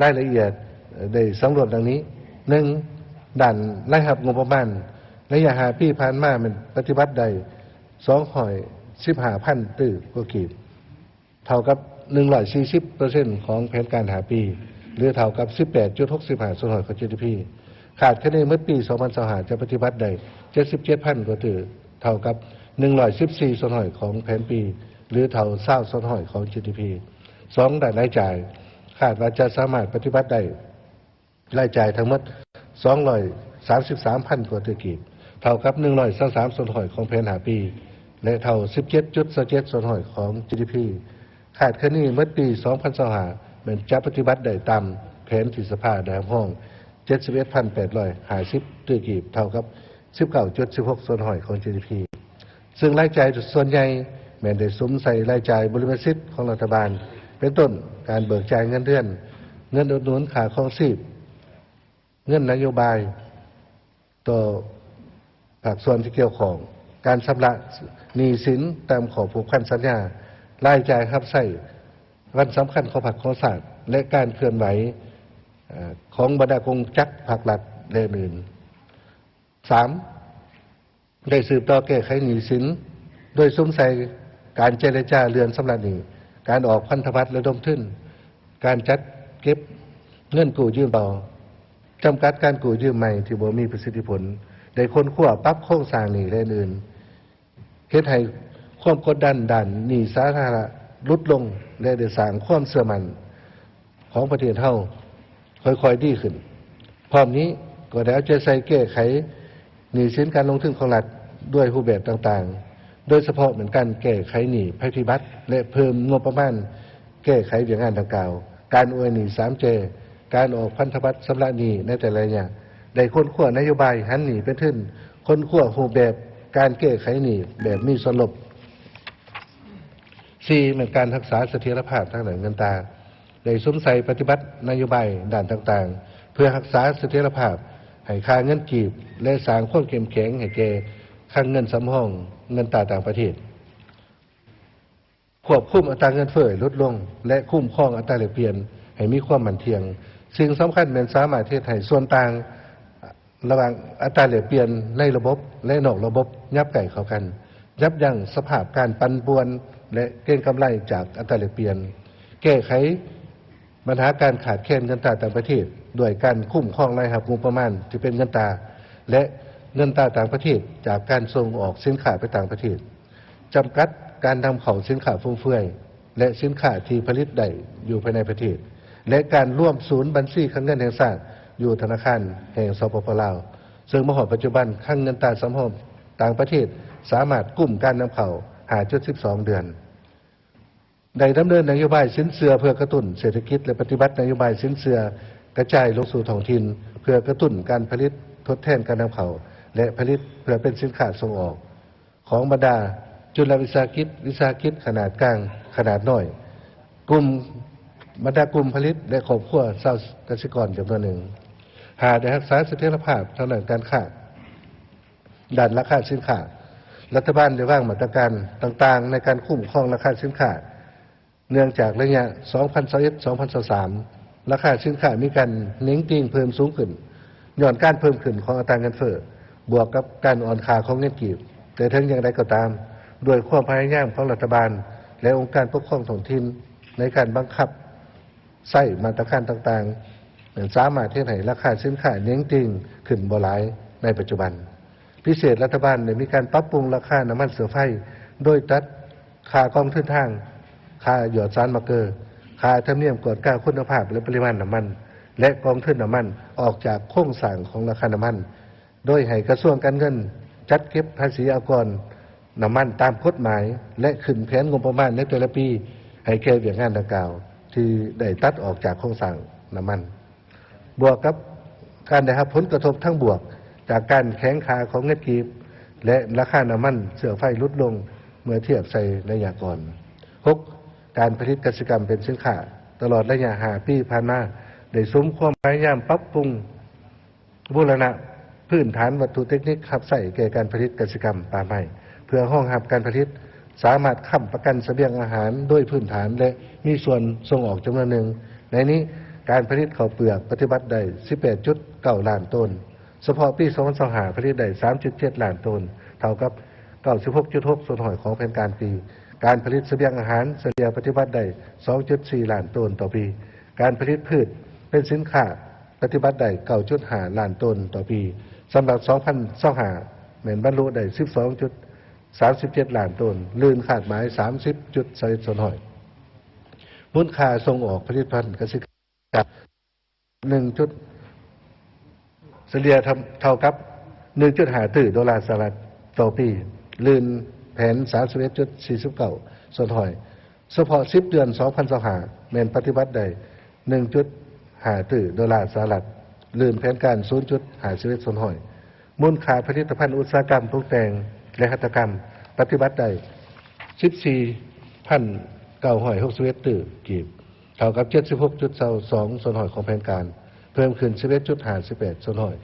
ລາຍລະອຽດໄດ້ສຳຫຼວດດັ່ງນີ້: ໜຶ່ງ, ດ້ານລາຍຮັບງົບປະມານ ໄລຍະຫ້າປີຜ່ານມາແມ່ນປະຕິບັດໄດ້ສອງຮ້ອຍສິບຫ້າພັນຕື້ກວ່າກີບ, ເທົ່າກັບໜຶ່ງຮ້ອຍສີ່ສິບເປີເຊັນຂອງແຜນການຫ້າປີ ຫຼື ເທົ່າກັບສິບແປດຈຸດຫົກສິບຫ້າສ່ວນຮ້ອຍຂອງ ຈີດີພີ. ຄາດຄະເນໝົດປີສອງພັນຊາວຫ້າຈະປະຕິບັດໄດ້ເຈັດສິບເຈັດພັນກວ່າຕື້, ເທົ່າກັບໜຶ່ງຮ້ອຍສິບສີ່ສ່ວນຮ້ອຍຂອງແຜນປີ ຫຼື ເທົ່າຊາວສ່ວນຮ້ອຍຂອງ ຈີດີພີ. ສອງ, ດ້ານລາຍຈ່າຍ ຄາດວ່າຈະສາມາດປະຕິບັດໄດ້ ລາຍຈ່າຍທັງໝົດສອງຮ້ອຍສາມສິບສາມພັນກວ່າຕື້ກີບ, ເທົ່າກັບໜຶ່ງຮ້ອຍຊາວສາມສ່ວນຮ້ອຍຂອງແຜນຫ້າປີ ແລະ ເທົ່າສິບເຈັດຈຸດຊາວເຈັດສ່ວນຮ້ອຍຂອງ ຈີດີພີ. ຄາດຄະເນໝົດປີສອງພັນຊາວຫ້າແມ່ນຈະປະຕິບັດໄດ້ຕາມແຜນທີ່ສະພາໄດ້ຮັບຮອງ ເຈັດສິບເອັດພັນແປດຮ້ອຍຫ້າສິບຕື້ກີບ, ເທົ່າກັບສິບເກົ້າຈຸດສິບຫົກສ່ວນຮ້ອຍຂອງ ຈີດີພີ. ເຊິ່ງລາຍຈ່າຍສ່ວນໃຫຍ່ແມ່ນໄດ້ສຸມໃສ່ລາຍຈ່າຍບໍລິມະສິດຂອງລັດຖະບານ ເປັນຕົ້ນ ການເບີກຈ່າຍເງິນເດືອນ, ເງິນອຸດໜູນຄ່າຄອງຊີບ, ເງິນນະໂຍບາຍຕໍ່ພາກສ່ວນທີ່ກ່ຽວຂ້ອງ, ການຊຳລະໜີ້ສິນຕາມຂໍ້ຜູກພັນສັນຍາ, ລາຍຈ່າຍຮັບໃຊ້ວັນສຳຄັນຂອງພັກຂອງຊາດ ແລະ ການເຄື່ອນໄຫວ ເອີ ຂອງບັນດາກົງຈັກພັກລັດ ແລະ ອື່ນໆ. ສາມ, ໄດ້ສືບຕໍ່ແກ້ໄຂໜີ້ສິນ ໂດຍສຸມໃສ່ການເຈລະຈາເລື່ອນຊຳລະໜີ້, ການອອກພັນທະບັດລະດົມທຶນ, ການຈັດເກັບເງິນກູ້ຢືມຕໍ່, ຈຳກັດການກູ້ຢືມໃໝ່ທີ່ບໍ່ມີປະສິດທິຜົນ, ໄດ້ຄົ້ນຄວ້າປັບໂຄງສ້າງໜີ້ ແລະ ອື່ນໆ, ເຮັດໃຫ້ຄວາມກົດດັນດ້ານໜີ້ສາທາລະນະຫຼຸດລົງ ແລະ ໄດ້ສ້າງຄວາມເຊື່ອໝັ້ນ ຂອງປະເທດເຮົາຄ່ອຍໆດີຂຶ້ນ. ພ້ອມນີ້ກໍໄດ້ເອົາໃຈໃສ່ແກ້ໄຂໜີ້ສິນການລົງທຶນຂອງລັດດ້ວຍຮູບແບບຕ່າງໆ, ໂດຍສະເພາະແມ່ນການແກ້ໄຂໜີ້ໄພພິບັດ ແລະ ເພີ່ມງົບປະມານແກ້ໄຂວຽກງານດັ່ງກ່າວ, ການອວຍໜີ້ສາມແຈ, ການອອກພັນທະບັດຊຳລະໜີ້ໃນແຕ່ລະໄລຍະ, ໄດ້ຄົ້ນຄວ້ານະໂຍບາຍຫັນໜີ້ເປັນທຶນ, ຄົ້ນຄວ້າຮູບແບບການແກ້ໄຂໜີ້ແບບມີສ່ວນລົບ. ສີ່, ແມ່ນການຮັກສາສະຖຽນລະພາບທາງດ້ານເງິນຕາ. ໄດ້ສຸມໃສ່ປະຕິບັດນະໂຍບາຍດ້ານຕ່າງໆ ເພື່ອຮັກສາສະຖຽນລະພາບໃຫ້ຄ່າເງິນກີບ ແລະ ສ້າງຄວາມເຂັ້ມແຂງໃຫ້ແກ່ຄັງເງິນສຳຮອງເງິນຕາຕ່າງປະເທດ, ຄວບຄຸມອັດຕາເງິນເຟີ້ໃຫ້ຫຼຸດລົງ ແລະ ຄຸ້ມຄອງອັດຕາແລກປ່ຽນໃຫ້ມີຄວາມໝັ້ນທ່ຽງ. ສິ່ງສຳຄັນແມ່ນສາມາດເຮັດໃຫ້ສ່ວນຕ່າງ ລະຫວ່າງອັດຕາແລກປ່ຽນໃນລະບົບ ແລະ ນອກລະບົບຫຍັບໃກ້ເຂົ້າກັນ, ຢັບຢັ້ງສະພາບການປັ່ນປ່ວນ ແລະ ເກັງກຳໄລຈາກອັດຕາແລກປ່ຽນ, ແກ້ໄຂບັນຫາການຂາດແຄນເງິນຕາຕ່າງປະເທດ ດ້ວຍການຄຸ້ມຄອງລາຍຮັບງົບປະມານທີ່ເປັນເງິນຕາ ແລະ ເງິນຕາຕ່າງປະເທດຈາກການສົ່ງອອກສິນຄ້າໄປຕ່າງປະເທດ, ຈຳກັດການນຳເຂົ້າສິນຄ້າຟຸມເຟືອຍ ແລະ ສິນຄ້າທີ່ຜະລິດໄດ້ຢູ່ພາຍໃນປະເທດ ແລະ ການລວມສູນບັນຊີຄັງເງິນແຫ່ງຊາດຢູ່ທະນາຄານແຫ່ງ ສປປ ລາວ, ເຊິ່ງມາຮອດປັດຈຸບັນ ຄັງເງິນຕາສຳຮອງຕ່າງປະເທດສາມາດກຸ້ມການນຳເຂົ້າ ຫ້າຈຸດສິບສອງເດືອນ. ໄດ້ດຳເນີນນະໂຍບາຍສິນເຊື່ອເພື່ອກະຕຸ້ນເສດຖະກິດ ແລະ ປະຕິບັດນະໂຍບາຍສິນເຊື່ອກະຈາຍລົງສູ່ທ້ອງຖິ່ນ ເພື່ອກະຕຸ້ນການຜະລິດທົດແທນການນຳເຂົ້າ ແລະ ຜະລິດເພື່ອເປັນສິນຄ້າສົ່ງອອກ ຂອງບັນດາຈຸລະວິສາຫະກິດ, ວິສາຫະກິດຂະໜາດກາງ, ຂະໜາດນ້ອຍ, ກຸ່ມ, ບັນດາກຸ່ມຜະລິດ ແລະ ຄອບຄົວຊາວກະສິກອນຈຳນວນໜຶ່ງ. ຫ້າ, ໄດ້ຮັກສາສະຖຽນລະພາບທາງດ້ານການຄ້າ, ດ້ານລາຄາສິນຄ້າ. ລັດຖະບານໄດ້ວາງມາດຕະການຕ່າງໆໃນການຄຸ້ມຄອງລາຄາສິນຄ້າ. ເນື່ອງຈາກໄລຍະສອງພັນຊາວເອັດ ສອງພັນຊາວສາມ ລາຄາສິນຄ້າມີການເໜັງຕີງເພີ່ມສູງຂຶ້ນ ຍ້ອນການເພີ່ມຂຶ້ນຂອງອັດຕາເງິນເຟີ້ ບວກກັບການອ່ອນຄ່າຂອງເງິນກີບ. ແຕ່ເຖິງຢ່າງໃດກໍຕາມ, ດ້ວຍຄວາມພະຍາຍາມຂອງລັດຖະບານ ແລະ ອົງການປົກຄອງທ້ອງຖິ່ນໃນການບັງຄັບໃຊ້ມາດຕະການຕ່າງໆ ແມ່ນສາມາດເຮັດໃຫ້ລາຄາສິນຄ້າເໜັງຕີງຂຶ້ນບໍ່ຫຼາຍໃນປັດຈຸບັນ. ພິເສດ, ລັດຖະບານໄດ້ມີການປັບປຸງລາຄານ້ຳມັນເຊື້ອໄຟ ໂດຍຕັດຄ່າກອງທຶນທາງ, ຄ່າຢອດສານມາເກີ, ຄ່າທຳນຽມກວດກາຄຸນນະພາບ ແລະ ປະລິມານນ້ຳມັນ ແລະ ກອງທຶນນ້ຳມັນອອກຈາກໂຄງສ້າງຂອງລາຄານ້ຳມັນ, ໂດຍໃຫ້ກະຊວງການເງິນຈັດເກັບພາສີອາກອນນ້ຳມັນຕາມກົດໝາຍ ແລະ ຂຶ້ນແຜນງົບປະມານໃນແຕ່ລະປີໃຫ້ແກ່ວຽກງານດັ່ງກ່າວທີ່ໄດ້ຕັດອອກຈາກໂຄງສ້າງນ້ຳມັນ. ບວກກັບການໄດ້ຮັບຜົນກະທົບທາງບວກຈາກການແຂງຄ່າຂອງເງິນກີບ ແລະ ລາຄານ້ຳມັນເຊື້ອໄຟຫຼຸດລົງເມື່ອທຽບໃສ່ໄລຍະກ່ອນ. ຫົກ, ການຜະລິດກະສິກຳເປັນສິນຄ້າ. ຕະຫຼອດໄລຍະຫ້າປີຜ່ານມາ ໄດ້ສຸມຄວາມພະຍາຍາມປັບປຸງບູລະນະພື້ນຖານວັດຖຸເຕັກນິກຮັບໃຊ້ແກ່ການຜະລິດກະສິກຳປ່າໄມ້ ເພື່ອຮອງຮັບການຜະລິດ ສາມາດຄ້ຳປະກັນສະບຽງອາຫານໂດຍພື້ນຖານ ແລະ ມີສ່ວນສົ່ງອອກຈຳນວນໜຶ່ງ. ໃນນີ້ ການຜະລິດເຂົ້າເປືອກປະຕິບັດໄດ້ສິບແປດຈຸດເກົ້າລ້ານໂຕນ. ສະເພາະປີສອງພັນຊາວຫ້າ ຜະລິດໄດ້ສາມຈຸດເຈັດລ້ານໂຕນ, ເທົ່າກັບເກົ້າສິບຫົກຈຸດຫົກສ່ວນຮ້ອຍຂອງແຜນການປີ. ການຜະລິດສະບຽງອາຫານສະເລ່ຍປະຕິບັດໄດ້ສອງຈຸດສີ່ລ້ານໂຕນຕໍ່ປີ. ການຜະລິດພືດເປັນສິນຄ້າປະຕິບັດໄດ້ເກົ້າຈຸດຫ້າລ້ານໂຕນຕໍ່ປີ. ສຳລັບສອງພັນຊາວຫ້າ ແມ່ນບັນລຸໄດ້ສິບສອງຈຸດສາມສິບເຈັດລ້ານໂຕນ, ລື່ນຄາດໝາຍສາມສິບຈຸດຊາວເອັດສ່ວນຮ້ອຍ. ມູນຄ່າສົ່ງອອກຜະລິດພັນກະສິກຳ ໜຶ່ງຈຸດ ສະເລ່ຍເທົ່າກັບໜຶ່ງຈຸດຫ້າຕື້ໂດລາສະຫະລັດຕໍ່ປີ, ລື່ນແຜນສາມສິບເອັດຈຸດສີ່ສິບເກົ້າສ່ວນຮ້ອຍ. ສະເພາະສິບເດືອນສອງພັນຊາວຫ້າ ແມ່ນປະຕິບັດໄດ້ໜຶ່ງຈຸດຫ້າຕື້ໂດລາສະຫະລັດ, ລື່ນແຜນການສູນຈຸດຫ້າສິບເອັດສ່ວນຮ້ອຍ. ມູນຄ່າຜະລິດຕະພັນອຸດສາຫະກຳປຸງແຕ່ງ ແລະ ຫັດຖະກຳ ປະຕິບັດໄດ້ສິບສີ່ພັນເກົ້າຮ້ອຍຫົກສິບເອັດຕື້ກີບ, ເທົ່າກັບເຈັດສິບຫົກຈຸດຊາວສອງສ່ວນຮ້ອຍຂອງແຜນການ, ເພີ່ມຂຶ້ນສິບເອັດຈຸດຫ້າສິບແປດສ່ວນຮ້ອຍ.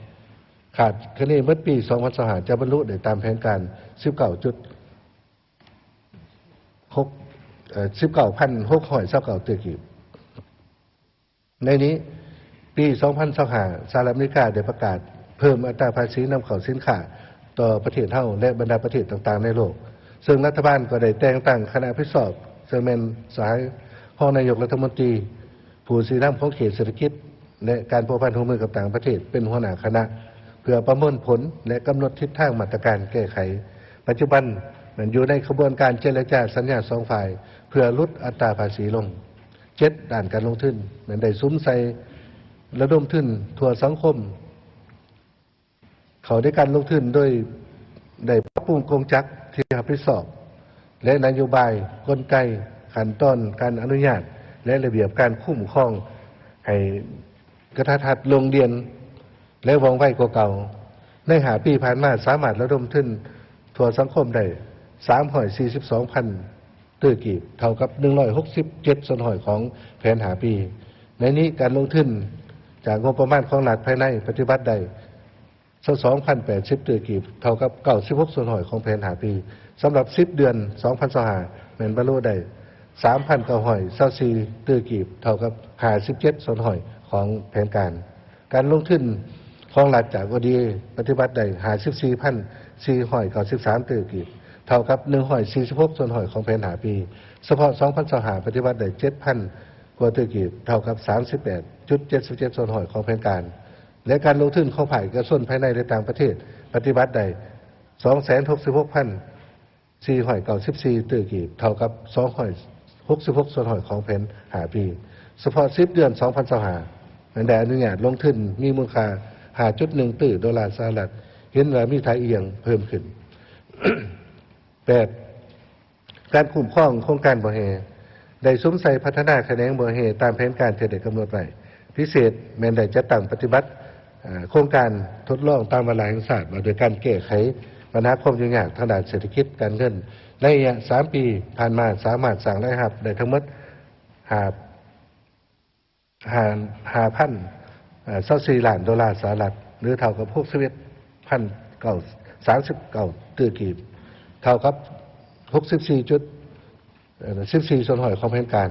ຄາດຄະເນໝົດປີສອງພັນຊາວຫ້າ ຈະບັນລຸໄດ້ຕາມແຜນການສິບເກົ້າຈຸດຫົກ ເອີ ສິບເກົ້າພັນຫົກຮ້ອຍຊາວເກົ້າຕື້ກີບ. ໃນນີ້, ປີສອງພັນຊາວຫ້າ ສະຫະລັດອາເມລິກາໄດ້ປະກາດເພີ່ມອັດຕາພາສີນຳເຂົ້າສິນຄ້າຕໍ່ປະເທດເຮົາ ແລະ ບັນດາປະເທດຕ່າງໆໃນໂລກ, ເຊິ່ງລັດຖະບານກໍໄດ້ແຕ່ງຕັ້ງຄະນະຮັບຜິດຊອບ ເຊິ່ງແມ່ນສະຫາຍຮອງນາຍົກລັດຖະມົນຕີ ຜູ້ຊີ້ນຳຂອງເຂດເສດຖະກິດ ແລະ ການພົວພັນຮ່ວມມືກັບຕ່າງປະເທດ ເປັນຫົວໜ້າຄະນະ ເພື່ອປະເມີນຜົນ ແລະ ກຳນົດທິດທາງມາດຕະການແກ້ໄຂ. ປັດຈຸບັນແມ່ນຢູ່ໃນຂະບວນການເຈລະຈາສັນຍາສອງຝ່າຍ ເພື່ອຫຼຸດອັດຕາພາສີລົງ. ເຈັດ, ດ້ານການລົງທຶນ ແມ່ນໄດ້ສຸມໃສ່ລະດົມທຶນທົ່ວສັງຄົມ ເຂົ້າໃນການລົງທຶນໂດຍໄດ້ປັບປຸງກົງຈັກທີ່ຮັບຜິດຊອບ ແລະ ນະໂຍບາຍ, ກົນໄກ, ຂັ້ນຕອນການອະນຸຍາດ ແລະ ລະບຽບການຄຸ້ມຄອງໃຫ້ກະທັດຮັດ, ລົງດ່ຽນ ແລະ ວ່ອງໄວກວ່າເກົ່າ. ໃນຫ້າປີຜ່ານມາ, ສາມາດລະດົມທຶນທົ່ວສັງຄົມໄດ້ສາມຮ້ອຍສີ່ສິບສອງພັນຕື້ກີບ, ເທົ່າກັບໜຶ່ງຮ້ອຍຫົກສິບເຈັດສ່ວນຮ້ອຍຂອງແຜນຫ້າປີ. ໃນນີ້, ການລົງທຶນຈາກງົບປະມານຂອງລັດພາຍໃນປະຕິບັດໄດ້ ຊາວສອງພັນແປດສິບຕື້ກີບ, ເທົ່າກັບເກົ້າສິບຫົກສ່ວນຮ້ອຍຂອງແຜນຫ້າປີ. ສຳລັບສິບເດືອນສອງພັນຊາວຫ້າ ແມ່ນບັນລຸໄດ້ສາມພັນເກົ້າຮ້ອຍຊາວສີ່ຕື້ກີບ, ເທົ່າກັບຫ້າສິບເຈັດສ່ວນຮ້ອຍຂອງແຜນການ. ການລົງທຶນຂອງລັດຈາກ ໂອ ດີ ເອ ປະຕິບັດໄດ້ຫ້າສິບສີ່ພັນສີ່ຮ້ອຍເກົ້າສິບສາມຕື້ກີບ, ເທົ່າກັບໜຶ່ງຮ້ອຍສີ່ສິບຫົກສ່ວນຮ້ອຍຂອງແຜນຫ້າປີ. ສະເພາະສອງພັນຊາວຫ້າ ປະຕິບັດໄດ້ເຈັດພັນກວ່າຕື້ກີບ, ເທົ່າກັບສາມສິບແປດຈຸດເຈັດສິບເຈັດສ່ວນຮ້ອຍຂອງແຜນການ. ແລະ ການລົງທຶນຂອງພາກເອກະຊົນພາຍໃນ ແລະ ຕ່າງປະເທດ ປະຕິບັດໄດ້ສອງແສນຫົກສິບຫົກພັນສີ່ຮ້ອຍເກົ້າສິບສີ່ຕື້ກີບ, ເທົ່າກັບສອງຮ້ອຍຫົກສິບຫົກສ່ວນຮ້ອຍຂອງແຜນຫ້າປີ. ສະເພາະສິບເດືອນສອງພັນຊາວຫ້າ ແມ່ນໄດ້ອະນຸຍາດລົງທຶນມີມູນຄ່າຫ້າຈຸດໜຶ່ງຕື້ໂດລາສະຫະລັດ, ເຫັນວ່າມີທ່າອ່ຽງເພີ່ມຂຶ້ນ. ແປດ, ການຄຸ້ມຄອງໂຄງການບໍ່ແຮ່ ໄດ້ສຸມໃສ່ພັດທະນາຂະແໜງບໍ່ແຮ່ຕາມແຜນການທີ່ໄດ້ກຳນົດໄວ້. ພິເສດແມ່ນໄດ້ຈັດຕັ້ງປະຕິບັດ ເອີ ໂຄງການທົດລອງຕາມວາລະແຫ່ງຊາດວ່າດ້ວຍການແກ້ໄຂບັນຫາຄວາມຫຍຸ້ງຍາກທາງດ້ານເສດຖະກິດການເງິນ. ໃນໄລຍະສາມປີຜ່ານມາ, ສາມາດສ້າງລາຍຮັບໄດ້ທັງໝົດຫ້າ ຫ້າ ຫ້າພັນ ເອີ ຊາວສີ່ລ້ານໂດລາສະຫະລັດ ຫຼື ເທົ່າກັບຫົກສິບເອັດພັນເກົ້າ ສາມສິບເກົ້າຕື້ກີບ, ເທົ່າກັບຫົກສິບສີ່ຈຸດ ເອີ ສິບສີ່ສ່ວນຮ້ອຍຂອງແຜນການ.